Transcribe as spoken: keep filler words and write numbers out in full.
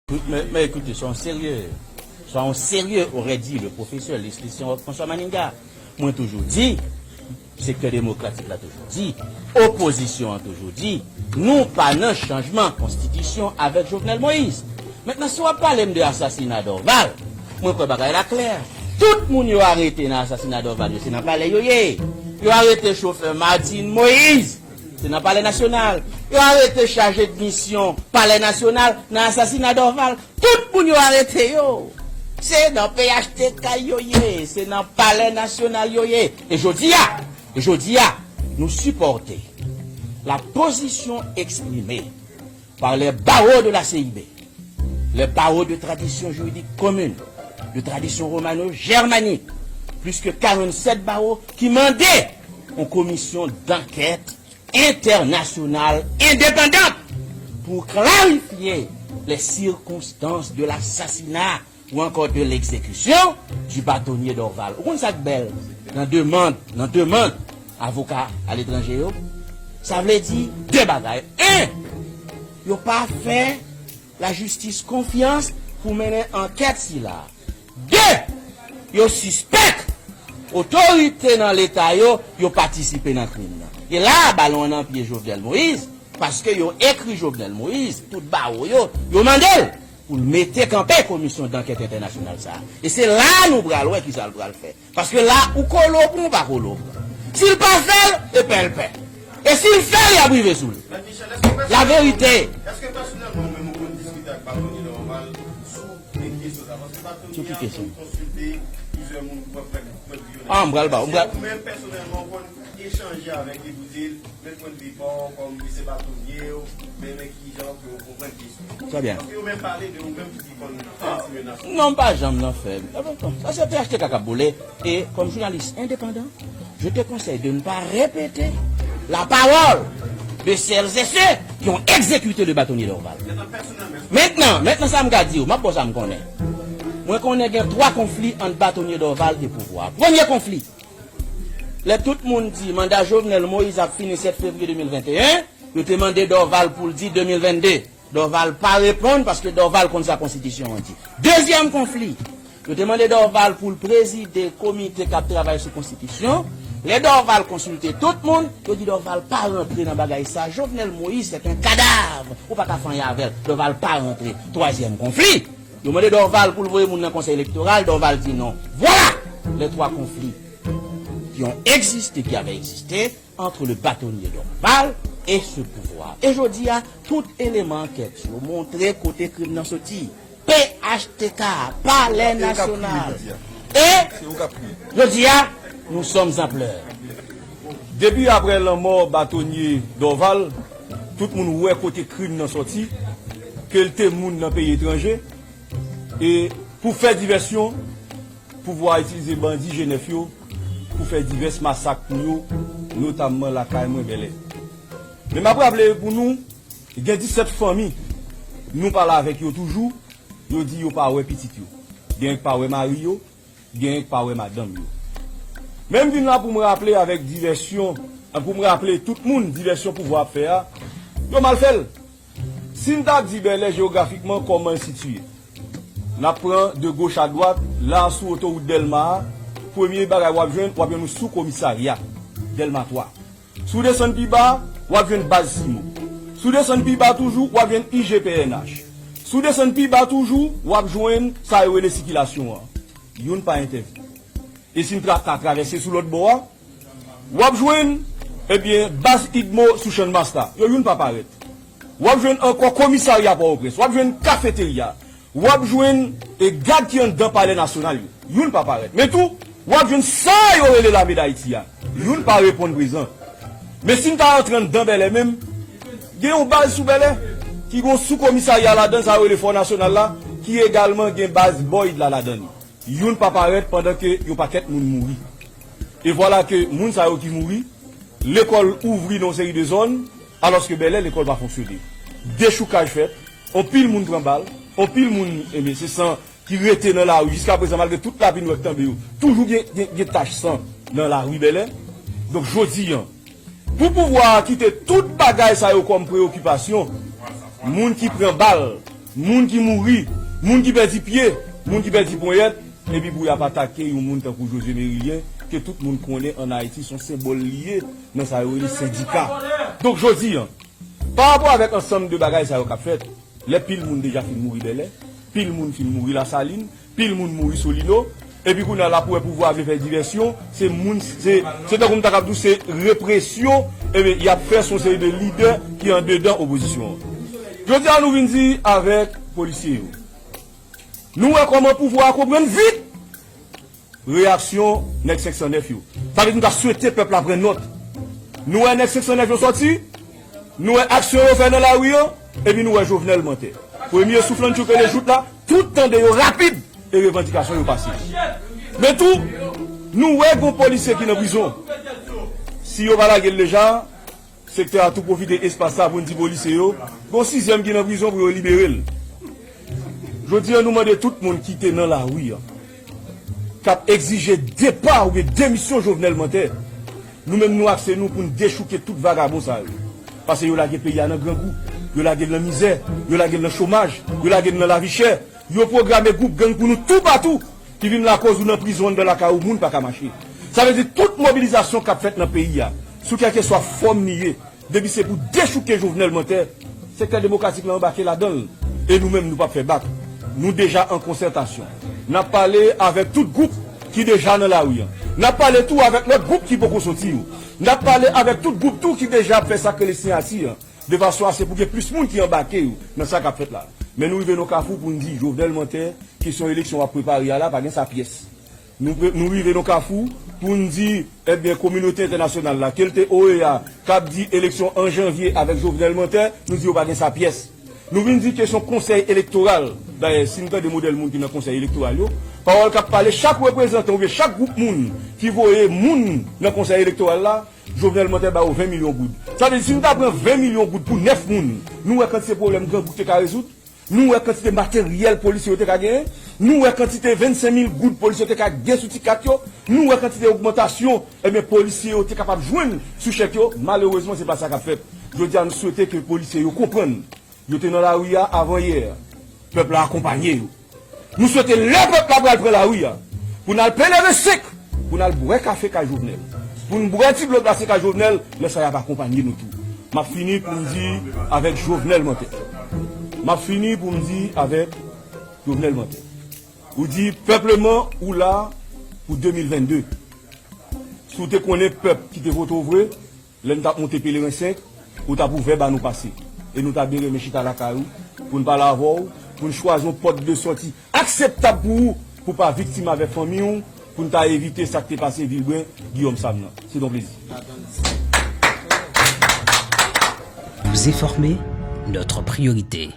Mè, mè ekoute, soyons sérieux. Soyons sérieux, aurait dit le professeur Leslie Saint-Roch François Maninga. Mwen toujou di, sektè demokratik la toujou di, opozisyon an toujou di, nou pa nan chanjman konstitisyon avèk Jovenel Moïse. Mentnan, si w ap pale m de asasina Dorval, mwen kwè bagay la klè. Tout moun yo arete nan asasina Dorval yo, se nan palè yo ye. Yo arete chofè Martine Moïse, se nan Palè Nasyonal. Yo arete chaje de misyon Palè Nasyonal nan asasina Dorval. Tout moun yo arete yo, se nan P H T K yo ye, se nan Palè Nasyonal yo ye. E jodi a, e jodi a, nou sipòte la position exprimée par les barreaux de la C I B, les barreaux de tradition juridique commune, de tradition romano-germanique, plus que quarante-sept barreaux ki mande yon komisyon dankèt entènasyonal endepandant pou klarifye les circonstances de l'assassinat ou encore de l'exécution du bâtonnier Dorval. Ou konn sa k bèl nan demann, nan demann avoka aletranje yo? Sa vle di de bagay. En, yo pa fè lajistis konfyans pou mennen ankèt sila. De, yo sispèk otorite nan Leta yo, yo patisipe nan krim nan. E la, balon an nan pye Jovenel Moïse, paske yo ekri Jovenel Moïse, tout bawo yo, yo mande l pou l mete kanpe komisyon dankèt entènasyonal sa a. E se la nou pral wè kisa l pral fè. Paske la, ou kolobran, ou pa kolobran. Si l pa fè l, e pè l pè. E si l fè l, y ap rive sou li. Mèt Michel, èske pèsonèlman, laverite, èske pèsonèlman ou menm ou konn diskite ak Batonye Dorval sou kesyon sa? Paske Batonye a konn konsilte plizyè moun pou pran pwen de vi yo nan kesyon. Ah, m pral ba, m pral. Èske ou menm pèsonèlman ou konn echanje avèk li pou di l, men pwen de vi pa w kòm li se batonye w, men, men kijan ke w konprann kesyon. Trè byen. Paske yo menm pale de ou menm ki di konn fè ti menas. Non, m pa janm nan fè. Sa se P H T K k ap boule. E kòm jounalis endepandan, je te conseille de ne pas répéter la parole de celles et ceux qui ont exécuté le bâtonnier Dorval. Mentnan, mentnan sa m ka di w, m ap ba w sa m konnen. Mwen konnen gen twa konfli ant Batonye Dorval e pouvwa. Premye konfli, lè tout moun di manda Jovenel Moïse ap fini sèt fevriye de mil venteyen, yo te mande Dorval pou l di de mil vennde. Dorval pa reponn paske Dorval konn sa konstitisyon an di. Dezyèm konfli, yo te mande Dorval pou l prezide komite k ap travay sou konstitisyon. Lè Dorval konsilte tout moun, yo di Dorval pa rantre nan bagay sa. Jovenel Moïse, c'est un cadavre. Ou pa ka fè anyen avè l. Dorval pa rantre. Twazyèm konfli, yo mande Dorval pou l voye moun nan Konsèy Elektoral. Dorval di non. Voilà les trois conflits qui ont existé, qui avaient existé entre le bâtonnier Dorval et ce pouvoir. E jodi a, tout eleman ankèt yo montre kote krim nan soti. P H T K, Palè Nasyonal. E jodi a, nous sommes en pleurs. Depi aprè lanmò Batonye Dorval, tout moun wè kote krim nan soti, ke l te moun nan peyi etranje, e pou fè divèsyon, pouvwa a itilize bandi G nèf yo pou fè divès masak pou yo, notamman lakay mwen Bèlè. Men m ap raple pou nou, gen disèt fanmi, nou pale avèk yo toujou, yo di yo pa wè pitit yo. Genyen k pa wè mari yo, genyen k pa wè madanm yo. Men m vin la pou m raple avèk divèsyon, pou m raple tout moun divèsyon pouvwa ap fè a, yo mal fè l. Si n ta di Bèlè jewografikman kòman l sitiye, n ap pran de goch a dwat, la sou otowout Dèlma a, premye bagay w ap jwenn, w ap jwenn yon sou komisarya, Dèlma twa. Si w desann pi ba, w ap jwenn baz Simo. Si w desann pi ba toujou, w ap jwenn I G P N H. Si w desann pi ba toujou, w ap jwenn sa yo rele sikilasyon an. Youn pa entèvni. E si n tra-, ta travèse sou lòt bò a, w ap jwenn, ebyen, baz Igmo sou Channmaster. Yo youn pa parèt. W ap jwenn ankò komisarya Pòtoprens. W ap jwenn kafeterya. W ap jwenn, e, gad ki anndan Palè Nasyonal yo. Youn pa parèt. Men tou, w ap jwenn sa yo rele Lame Dayiti a. Youn pa reponn prezan. Men si n ta rantre anndan Bèlè menm, gen yon baz sou Bèlè ki gen yon sou komisarya ladan l, sa yo rele Fò Nasyonal la, ki egalman gen baz Boyd la ladan li. Youn pa parèt pandan ke yon pakèt moun mouri. E vwala ke moun sa yo ki mouri, lekòl ouvri nan yon seri de zòn, alòske Bèlè lekòl pa fonksyone. Dechoukaj fèt, anpil moun pran bal, anpil moun, ebyen, se san ki rete nan lari jiska prezan, malgre tout lapli nou wè k tonbe yo. Toujou gen, gen, gen tach san nan lari Bèlè. Donk, jodi a, pou pouvwa a kite tout bagay sa yo kòm preyokipasyon, moun ki pran bal, Moun ki mouri, moun ki pèdi pye, moun ki pèdi ponyèt, epi pou y ap atake yon moun tankou José Mérilien, ke tout moun konnen ann Ayiti, se yon senbòl li ye nan sa yo rele sendika. Donk, jodi a, pa rapò avèk ansanm de bagay sa yo k ap fèt, lè pil moun deja fin mouri Bèlè, pil moun fin mouri Lasalin, pil moun mouri Solino, epi kounye a la pou wè pouvwa a vle fè divèsyon, se moun, se, se tankou m ta kab di w, se represyon, ebyen, y ap fè sou yon seri de lidè ki andedan opozisyon an. Jodi a, nou vin di avèk polisye yo. Nou wè kòman pouvwa a konprann vit reyaksyon nèg senk san nèf yo. Sa vle di nou ta swete pèp la pran nòt. Nou wè nèg senk san nèf yo sòti, nou wè aksyon yo fè nan lari an, epi nou wè Jovenel mantè. Premye souf lan tchouke le jout la, tout tande yo rapid e revandikasyon yo pase. Men tou, nou wè gon polisye ki nan prizon. Si yo pa lage l deja, sektè a tou pwofite espas sa pou n di polisye yo, gon sizyèm ki nan prizon pou yo libere l. Jodi a, nou mande tout moun ki te nan lari a, k ap egzije depa oubyen demisyon Jovenel mantè. Nou menm, nou akse nou pou n dechouke tout vagabon sa yo. Paske yo lage peyi a nan grangou, yo lage l nan mizè, yo lage l nan chomaj, yo lage l nan lavi chè. Yo pwograme gwoup gang pou nou toupatou, ki vin lakòz ou nan prizon anndan lakay ou, moun pa ka mache. Sa vle di tout mobilizasyon k ap fèt nan peyi a, sou kèlkeswa fòm li ye, depi se pou dechouke Jovenel mantè, sektè demokratik la anbake ladan l. E nou menm, nou p ap fè bak. Nou deja an konsètasyon. N ap pale avèk tout gwoup ki deja nan lari an. N ap pale tou avèk lòt gwoup ki poko soti yo. N ap pale avèk tout gwoup tou ki deja ap fè sa k rele siyati an, de fason a se pou gen plis moun ki anbake yo nan sa k ap fèt la. Men nou rive nan kafou pou n di Jovenel mantè, kesyon eleksyon w ap prepare a la, pa gen sa pyès. Nou, pre- nou rive nan kafou pou n di, ebyen, kominote entènasyonal la, ke l te O E A, k ap di eleksyon an janvye avèk Jovenel mantè, nou di yo pa gen sa pyès. Nou vin di kesyon konsèy elektoral. Dayè, si n tande modèl moun ki nan konsèy elektoral yo, pawòl k ap pale, chak reprezantan oubyen chak gwoup moun ki voye moun nan konsèy elektoral la, Jovenel mantè ba yo ven milyon goud. Sa vle di, si nou ta pran ven milyon goud pou nèf moun, nou wè kantite pwoblèm grangou te ka rezoud? Nou wè kantite materyèl polisye yo te ka genyen? Nou wè kantite vennsenk mil goud polisye yo te ka gen sou ti kat yo? Nou wè kantite ogmantasyon, ebyen, polisye yo te kapab jwenn sou chèk yo? Malerezman, se pa sa k ap fèt. Jodi a, nou swete ke polisye yo konprann. Yo te nan lari a avan yè. Pèp la akonpanye yo. Nou swete lè pèp la pral pran lari a, pou n al P L V senk, pou n al bwè kafe kay Jovenel, pou n bwè ti dlo glase kay Jovenel, lè sa y ap akonpanye nou tou. M ap fini pou m di avèk Jovenel mantè. M ap fini pou m di avèk Jovenel mantè. Ou di pèpleman ou la pou de mil vennde. Si w te konnen pèp ki te vote w vre, lè n t ap monte Pelerin senk, ou t ap ouvè ba nou pase. E nou ta byen renmen chita lakay ou, pou n pale avè w, pou n chwazi yon pòt de sòti akseptab pou ou, pou w pa viktim avèk fanmi w, pou n ta evite sa k te pase Vilbren, Guillaume Sam nan. Se t on plezi. Vous informer, notre priorité.